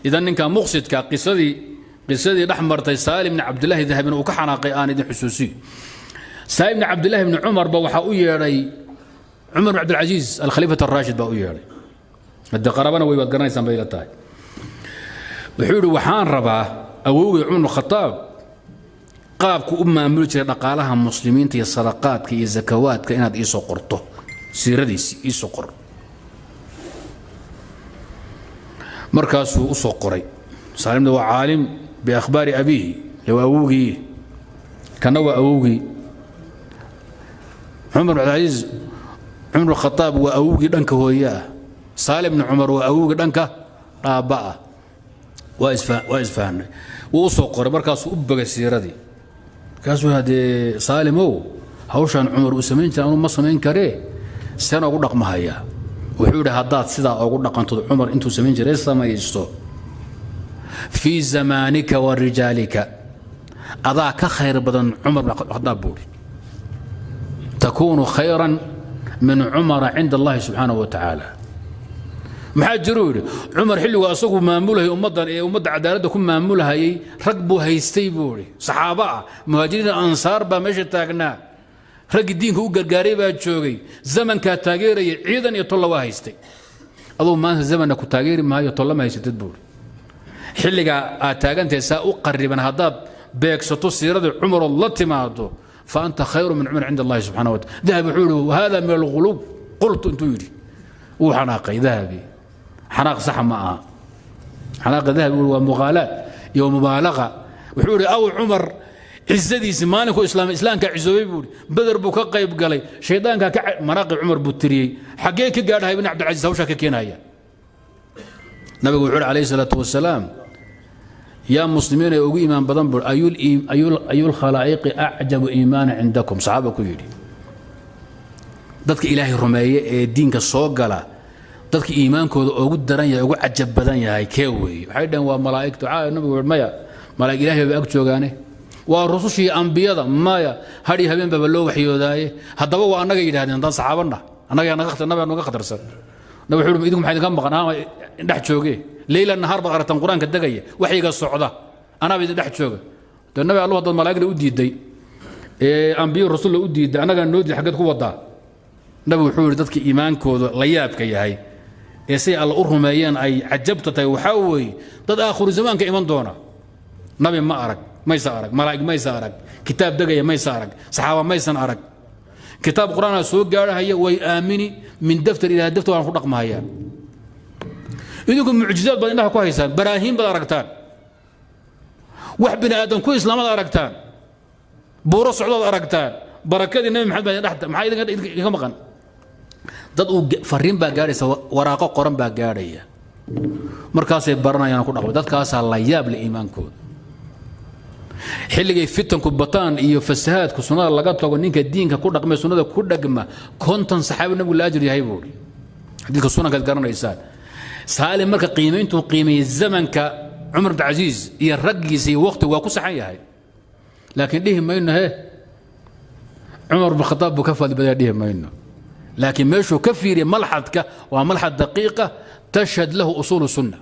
Idan ninka muqsidka, qisadii dhex martay Saalim bni Cabdillaahi, Dahabina uu ka xanaaqay, aan idin xusuusiyo. Saalim bni Cabdillahi bni Cumar ba waxaa u yeedhay Cumar bn Cabdilcasiis, alkhaliifat araashid baa u yeedhay. Haddii qarabana way waad garanaysaan bay ila tahay. Wuxuu yidhi: "Waxaan rabaa awowgay Cumar bn Khataab qaabku u maamuli jiray dhaqaalaha muslimiinta iyo sadaqaadka iyo zakawaadka inaad iisoo qorto, siiradiisi iisoo qor." Markaasuu u soo qoray. Saalimna waa caalim biakhbaari abiihi, waa awowgii, kana waa awowgii Cumar bin Cabdilcasiis. Cumar Khataab waa awowgii dhanka hooye ah, Saalim bni Cumar waa awowgii dhanka dhaabba ah. Waa isfahnay. Wuu u soo qoray, markaasuu u bogay siiradii. Markaasuu haddee: "Saalimow, hawshaan Cumar uu samayn jiray anuu ma samayn karee, seen ugu dhaqmahayaa?" Wuxuu yidhi: "Haddaad sidaa ugu dhaqanto, Cumar intuu samayn jiray samaysto, fii zamaanika wa rijaalika adaa ka khayr badan Cumar bin Khadaab," buuri. "Takuunu khayran min Cumara cinda Allahi subxaanahu wa tacaala." Maxaa jiruu yidhi? Cumar xilligu asagu maamulahayay ummaddan ee ummadda cadaaladda ku maamulahayay, rag buu haystay, buu idhi, saxaabo ah, muhaajiriin, ansaar baa meesha taagnaa, raggii diinka u gargaaray baa joogay, zamankaa taageerayay, ciidan iyo tolla waa haystay. Aduu maanta zamanna ku taageeri maayo, tolla ma haysatid, buuri. Xilligaa aad taagantahay saa u qarriban, haddaad beegsato siiradii Cumarood la timaado, fa anta khayru min Cumar cinda Allahi subxana wa taala. Dahabi wuxuu yidhi: "Hada min alghuluw." Qultu, intuu yidhi wuu xanaaqay Dahabi. Xanaaq saxa ma aha xanaaqa Dahabi, waa muqaalaad iyo mubaalaqa. Wuxuu yidhi: "Aw Cumar cizadiisi maalinkuu islaamay, islaamkaa cisoobay," buu yidhi, "Beder buu ka qayb galay, shaydaankaa ka manaaqib Cumar buu tiriyey. Xaggee ka gaadhahay ibn Cabdilcasiis hawshaa ka keenaya?" Nabigu wuxuu yidhi calayhi salaatu wasalaam: "Yaa muslimiin ee ugu iimaan badan," buu, "ayul khalaa'iqi acjabu iimaana cindakum?" Saxaaba ku yidhi: "Dadka Ilaahay rumeeye ee diinka soo gala, dadka iimaankooda ugu daran yahay, ugu cajab badan yahay, kee weeye?" Waxay dhaheen: "Waa malaa'igtu." Nabigu wuxuu: "Maya, malaa'ig Ilaahay bay ag joogaane. Waa rusushii ambiyada?" "Maya, hadhi habeen baaba loo waxyoodaaye." "Haddaba waa annaga," yidhahdeen, "haddaan saxaabanna annaga naga nabiga naga khatarsan." Nabi wuxuu: "Idinku maxaa idinka maqan? Ama dhex jooge, leyla nahaar baad aragtaan Qur-aanka degaya, waxyiga socda, anaaba idin dhex jooga." Dee Nabi Allahu, haddaad malaa'igna u diiday ee ambiyo rasulla u diiday, annagaa noo diiday, xaggeed ku wadaa? Nabi wuxuu yidhi: "Dadka iimaankooda la yaabka yahay ee say Alla u rumeeyeen ay cajabta tahay waxaa weeye dad aakhiru zamaanka iman doona. Nabi ma arag, maysa arag malaa'ig, maysa arag kitaab degaya, maysa arag saxaaba, maysan arag kitaab Qur-aanaa soo gaarhaya, way aamini min daftar ilaa daftar, waan ku dhaqmahayaan. Idinku mucjizaad baad indhaha ku haysaan, baraahiin baad aragtaan, wax bini aadam ku islaamad aragtaan, buuro socdood aragtaan, barakadii Nabi Maxamed baa idin dhex. Maxaa idinka maqan?" Dad uu fariin baa gaadhaysa, waraaqo qoran baa gaadhaya, markaasay baranayaan, ku dhaqmay. Dadkaasaa la yaab leh iimaankooda. Xilligay fitanku bataan iyo fasahaadku, sunnada laga tago, ninka diinka ku dhaqmay, sunnada ku dhagma, 50 saxaabi nabigu la ajir yahay, buu xadiidka sunankaad garanaysaan. Saalim marka qiimayntuu qiimeeyey zamanka Cumar bin Casiis iyo raggiisa iyo waqti, waa ku saxan yahay, laakiin dhihi mayno he Cumar bin Khataab buu ka fadli badaya, dhihi mayno. Laakiin meeshuu ka fiiriyey malxadka waa malxad daqiiqa tashhad lahu usuulu sunna.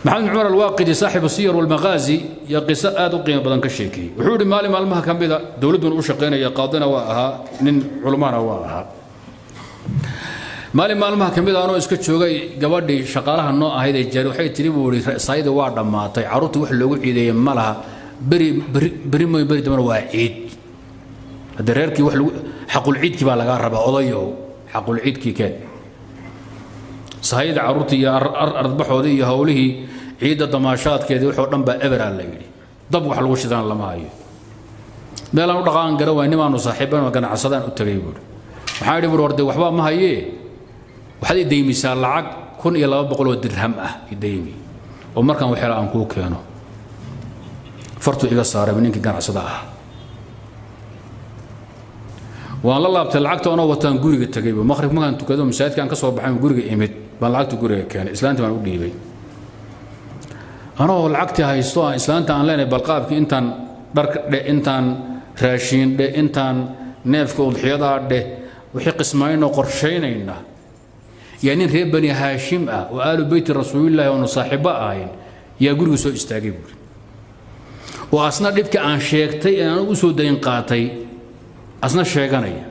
Maxamed Cumar Alwaaqidi, saaxibu siyar walmaqaazi, iyo qiso aad u qiimo badan ka sheekeeyey. Wuxuu yidhi: maalin maalmaha ka mida dowladduna u shaqaynaya, qaadina waa ahaa, nin culummana waa ahaa. Maalin maalmaha ka mid a anoo iska joogay, gabadhii shaqaalaha noo ahayd ee jari waxay tiri, buu ihi, "Saayida waa dhammaatay, carruurtii wax loogu ciideeyey ma laha. Beri beri beri mooy, beri dambana waa ciid. Haddii reerkii wax lagu xaqul ciidkii baa lagaa rabaa, odayow, xaqul ciidkii keen." Sahayda carruurtii iyo ardbaxoodii iyo howlihii ciidda damaashaadkeedii wuxuu dhan baa eberaa la yidhi, dab wax lagu shidaan lama hayo. Meelaan u dhaqaan garan waay, nimaanu saaxiiban oo ganacsadaan u tagay, buuri. Waxaan idhi, buuri, "Warde waxba ma hayee, waxaad i deymisaa lacag 1200 oo dirham ah, i deymi oo markaan wax hela aan kuu keeno." Fartuu iga saaray ninkii ganacsada ah. Waan la laabtay lacagta anoo wataan, guriga tegay. Maqrib markaan tukado, masaajidka aan ka soo baxay, guriga imid, baan lacagta guriga keenay, islaantii baan u dhiibay. Anoo lacagtii haysto aan islaanta aan leenahay balqaabkii intaan dharka dheh, intaan raashiin dheh, intaan neefka udxiyadaa dheh, wixii qismaynoo qorshaynayna. Yaa nin reer Bani Haashim ah oo aalu beyti Rasuulillaahi oonu saaxiibbo ahayn yaa guriga soo istaagay buuri, oo asna dhibka aan sheegtay ee aan ugu soo dayn qaatay asna sheeganaya.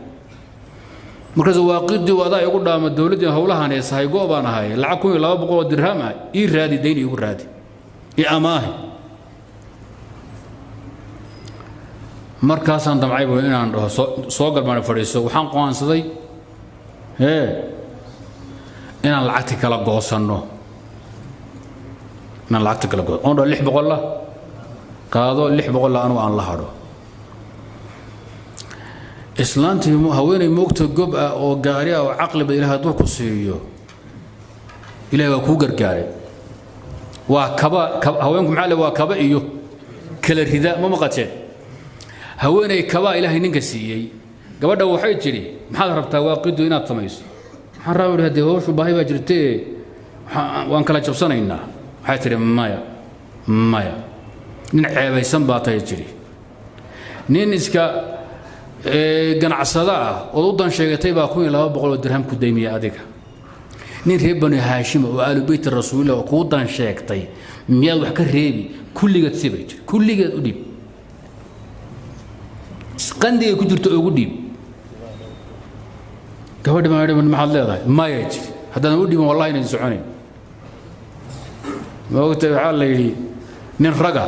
Markaas Waaqidii, adaa igu dhaama dowladdii howlahan ee sahay go' baan ahay, lacag 1200 oo dirham ah ii raadi, dayn iigu raadi, ii amaahi. Markaasaan damcay bu inaan dhaho soo galmaan, fadhiiso. Waxaan qo'aansaday hee inaan lacagti kala goosanno, inaan lacagta kala goosan oon dhaho 600-la qaado, 600-la anugu aan la hadho. Islaantii haweenay moogta gob ah oo gaari ah oo caqli bad Ilahay hadduu ku siiyo, Ilahay waa kuu gargaaray. Waa kaba. Haweenku maxaa le? Waa kaba iyo kala rida. Ma maqateen? Haweenay kabaa Ilaahay ninka siiyey. Gabadha waxay tidhi, maxaad rabtaa Waaqidu inaad samayso? Waxaan rabaa, haddee howshu baahi baa jirtee, waan kala jabsanaynaa. Waxay tidhi, maya, maya, nin ceebaysan baa tahay tidhi, nin iska ganacsado ah ood u dan sheegatay baa 1200 oo dirham ku daymiya adiga. Nin reer Banu Haashima oo aalu beyti Rasuulillah oo kuu dan sheegtay miyaad wax ka reebi? Kulligeed si bay jir, kulligeed u dhiib, qandigay ku jirto ugu dhiib. Gabadhi baa idhi, maxaad leedahay? Maya jiri, haddaadan u dhiibin wallahi inayn soconayn. Ma ogtahay, waxaa la yidhi nin raga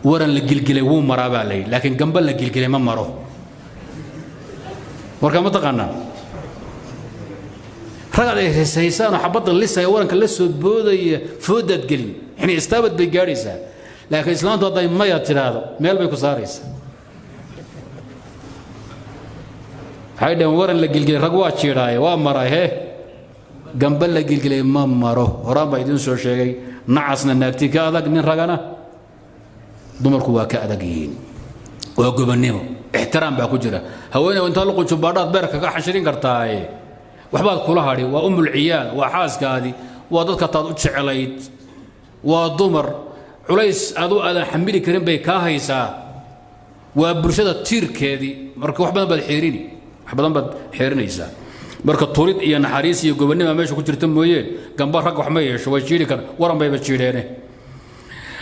waran la gilgilay wuu maraa baa la yidhi, laakiin gamba la gilgilay ma maro. Warkaa ma taqaanaa? Ragaad ay heeshaysaanoo xabadda lisaya, waranka la soo boodaya, foodaad gelin xini istaabad bay gaadhaysaa, laakiin islaantu hadday maya tidhaahdo meel bay ku saaraysaa. Waxay dhaheen waran la gilgilay rag waa jiidhaaye waa maray, hee gamba la gilgilay ma maro. Horaan baa idiin soo sheegay, nacasna naagti ka adag, nin ragana dumarku waa ka adag yihiin. Waa gobonnimo, ixtiraam baa ku jira. Haweeney intaa luqunju baadhaad beerka ka xashirin kartaaye, waxbaad kula hadhi. Waa umul ciyaal, waa xaaskaadii, waa dadka taad u jeclayd, waa dumar culays adu aadan xamili karin bay kaa haysaa, waa bulshada tiirkeedii. Marka wax badan baad xeerini, wax badan baad xeerinaysaa. Marka turid iyo naxariis iyo gobonnima meesha ku jirta mooyeen, gamba rag wax ma yeesho, way jiiri kar, waran bayba jiidheene.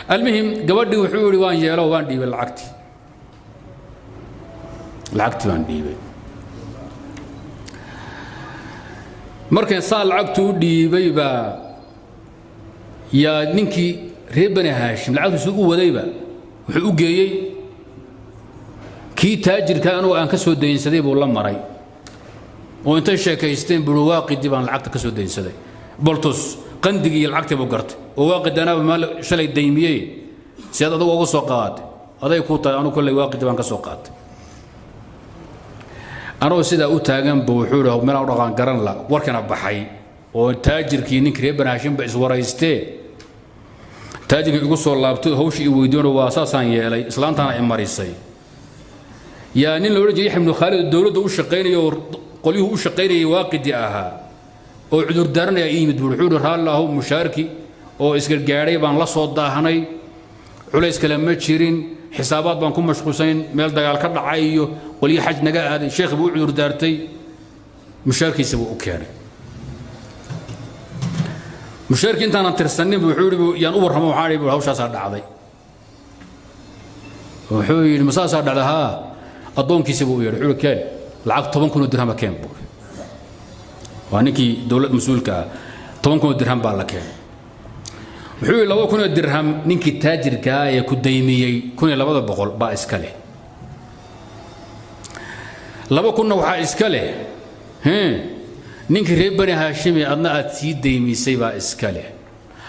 Almuhim, gabadhii wuxuu yidhi waan yeelo, waan dhiibay lacagtii, lacagtii baan dhiibay. Markan saa lacagtu u dhiibay baa yaa ninkii reer Bani Haashim lacagtiisu u wadayba wuxuu u geeyey kii taajirka anugu aan ka soo daynsaday buu la maray, oo intay sheekaysteen buu Waaqidi baan lacagta ka soo daynsaday, boltus qandigii iyo lacagtii buu gartay, oo Waaqidi anaaba maal shalay daymiyey, si aad adugu uga soo qaadatay aday kuu tahay, anu kolley Waaqidi baan ka soo qaatay. Anoo sidaa u taagan bu wuxuu idhi meelaan u dhaqaan garan la, warkana baxay oo taajirkii ninkii reer Bani Haashim ba iswaraystee, taajirkii igu soo laabtay, hawshii i weydiino, waa saasaan yeelay, islaantaana i marisay. Yaa nin la odhan jiray Yaxya ibnu Khaalid oo dowladda u shaqaynaya oo qolyuhu u shaqaynayay Waaqidi ahaa oo cudurdaaranaya ii yimid buuri. Wuxuu ihi, raalli ahow, mushaarki oo isgargaadhay baan la soo daahnay, culays kale ma jirin, xisaabaad baan ku mashquulsanayn, meel dagaal ka dhacay iyo qolyo xaj naga aaday. Sheekh buu u cudurdaartay, mushaarkiisa buu u keenay. Mushaarkii intaanan tirsanin bu wuxuu yidhi yaan u warramo, waxaan idhi hawshaasaa dhacday. Wuxuu yidhi, ma saasaa dhacday? Haa. Addoonkiisa buu u yeedhay, wuxuu keen lacag 10,000 oo dirhama keen buuri. Waa ninkii dowlad mas-uulka ah. 10,000 oo dirham baa la keenay. Wuxuu yidhi, 2,000 oo dirham ninkii taajirkaa ee ku daymiyey 1200 baa iska leh, 2,000-na waxaa iska leh ninkii reer Bani Haashimi adna aad sii daymisay baa iska leh,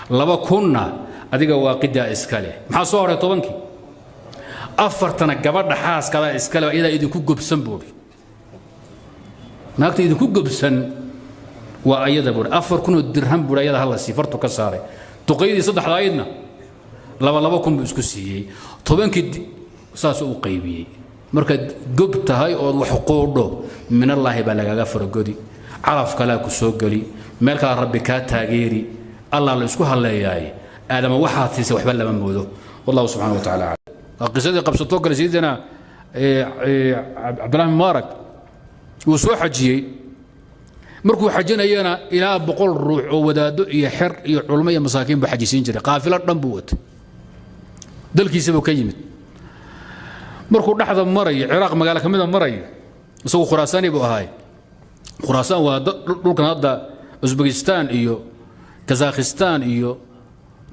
2,000-na adiga Waaqidaa iska leh. Maxaa soo hadhay? 10-kii. Afartana gabadha xaaskadaa iska leh, iyadaa idinku gobsan buuri, naagta idinku gobsan waa ayada buuri. 4,000 oo dirham buuri ayada hala sii, fartu ka saaray. Duqaydii saddexda aydna laba laba kun buu isku siiyey, 10-kii saasuu u qaybiyey. Markaad gob tahay ood wax quudho, minallaahi baa lagaaga faragodi, calaf kalaa ku soo geli, meel kala Rabbi kaa taageeri, Allah la isku halleeyaay. Aadama waxaad siisay waxba lama moodo. Wallahu subxana wa tacala aclam. Qisadii qabsatoo kale, sayidina Cabdillahi Mubaarak wuu soo xajiyey. Markuu xajinayana ilaa 100 ruux oo wadaaddo iyo xer iyo culmo iyo masaakiin buu xajisiin jiray. Qaafilo dhan buu watay, dalkiisa buu ka yimid. Markuu dhexda marayo, Ciraaq magaalo ka mida marayo, isagu Khuraasaani buu ahaay. Khuraasaan waa dhulkan hadda Usbekistan iyo Kazakhistan iyo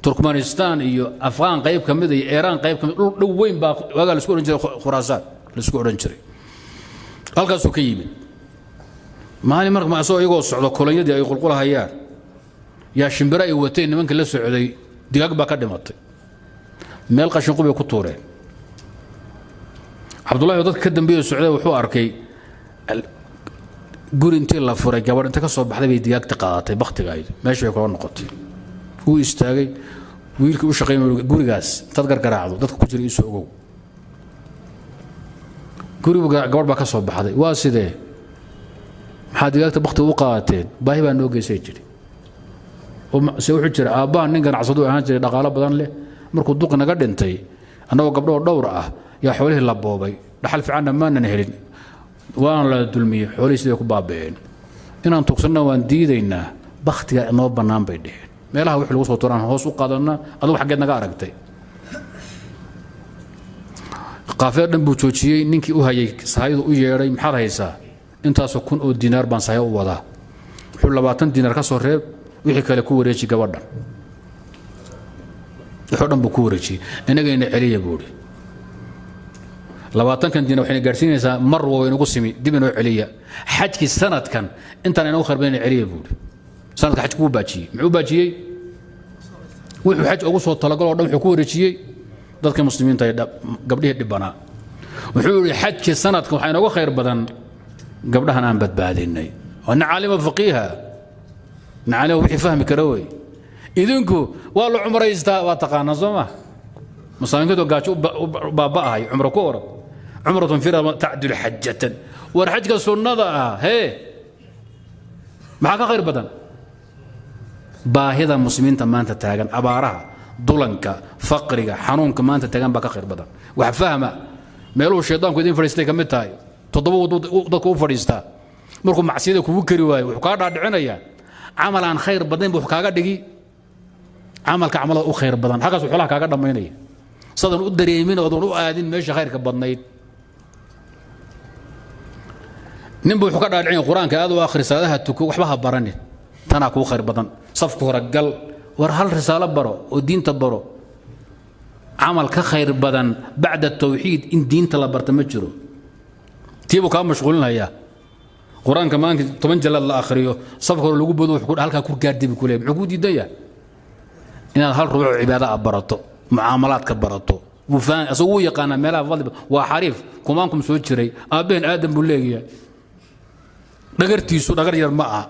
Turkmanistan iyo Afghaan qayb ka mid iyo Iiraan qayb ka mid, dhul dhow weyn baa waagaa la isku odhan jiray Khuraasaan la isku odhan jiray. Halkaasuu ka yimid. Maalin marka asagoo iyagoo socdo, kolonyadii ay qulqulahayaan, yaa shimbiro ay wateen nimanka la socday digaag baa ka dhimatay, meel qashinqubay ku tuureen. Cabdullahi oo dadka ka dambeeya socday wuxuu arkay guri intii la furay gabadh inta ka soo baxday bay digaagta qaadatay bakhtiga ahayd, meesha bay kula noqotay. Wuu istaagay, wiilkii u shaqaynayay, gurigaas intaad gargaraacdo dadka ku jira iisoo ogow. Gurigu gabadh baa ka soo baxday. Waa sidee, maxaa digaagta bakhtiga u qaadateen? Baahi baa noo geysay jiri. Se wuxuu jira aabbaha nin ganacsadu ahaan jiray, dhaqaalo badan leh. Markuu duqi naga dhintay, annagoo gabdhoo dhowr ah yaa xoolihii la boobay, dhaxal fiicanna maanan helin, waana la dulmiyey, xoolihii siday ku baaba'een. Inaan tugsanna waan diidaynaa, bakhtiga noo bannaan bay dheheen. Meelaha wixii lagu soo turaan hoos u qaadanaa. Adugu xaggeed naga aragtay? Qaafida dhan buu joojiyey. Ninkii u hayay sahaydu u yeedhay. Maxaad haysaa? Intaasoo kun oo diinaar baan sahay u wadaa. Wuxuu 20 diinaar ka soo reeb, wixii kale ku wareeji gabadhan. Wuxuu dhan buu ku wareejiyey. Inagayna celiya buu idhi, 20-kan diinaar waxayna gaadhsiinaysaa mar waa inagu simi, dib inoo celiya. Xajkii sanadkan intaan inagu kharbinayna celiya buu idhi. Sanadka xajku wuu baajiyey. Muxuu baajiyey? Wuxuu xaj ugu soo talagaloo dhan wuxuu ku wareejiyey dadka muslimiinta ee gabdhihii dhibanaa. Wuxuu yidhi xajkii sanadkan waxaa inooga khayr badan gabdhahan aan badbaadinay. Waa nin caalima faqiiha, nin caalima wixii fahmi kara wey. Idinku waa la cumraystaa, waa taqaanaa soo ma? Masaakiintu gaajo u baaba'ahay, cumro ku orad, cumratun fi tacdilu xajatan. War xajka sunnada ah hee maxaa ka khayr badan? Baahida muslimiinta maanta taagan, abaaraha, dulanka, faqriga, xanuunka maanta taagan baa ka khayr badan. Wax fahma. Meeluhu shaydaanku idin fadhiistay ka mid tahay. Toddoba wado dadku u fadhiistaa. Markuu macsiyada kugu kari waayo, wuxuu kaa dhaadhicinayaa camal aan khayr badnayn buu kaaga dhigi camalka camalada u khayr badan. Halkaas xoolaha kaaga dhammaynaya, sadan u dareemin oodan u aadin meesha khayrka badnayd. Ninbu wuxuu ka dhaadhicin qur-aanka aad u akhri, salaadaha tuko, waxba ha baranin, tanaa kuu khayr badan, safka hore gal. War hal risaalo baro oo diinta baro. Camal ka khayr badan bacda tawxiid in diinta la barta ma jiro. Tii buu kaa mashquulinayaa. Qur-aanka maalinka 10 jallad la akhriyo, safka hore lagu bodo, wuxuu halkaa ku gaardi buu ku leeyahay. Muxuu kuu diidan yahay? Inaad hal rubuc cibaado ah barato, mucaamalaadka barato. Wuu faham, asagu wuu yaqaanaa meelaha fadli, waa xariif kumaankum soo jiray. Aabbaheen Aadam buu leeyahay. Dhagartiisu dhagar yar ma aha.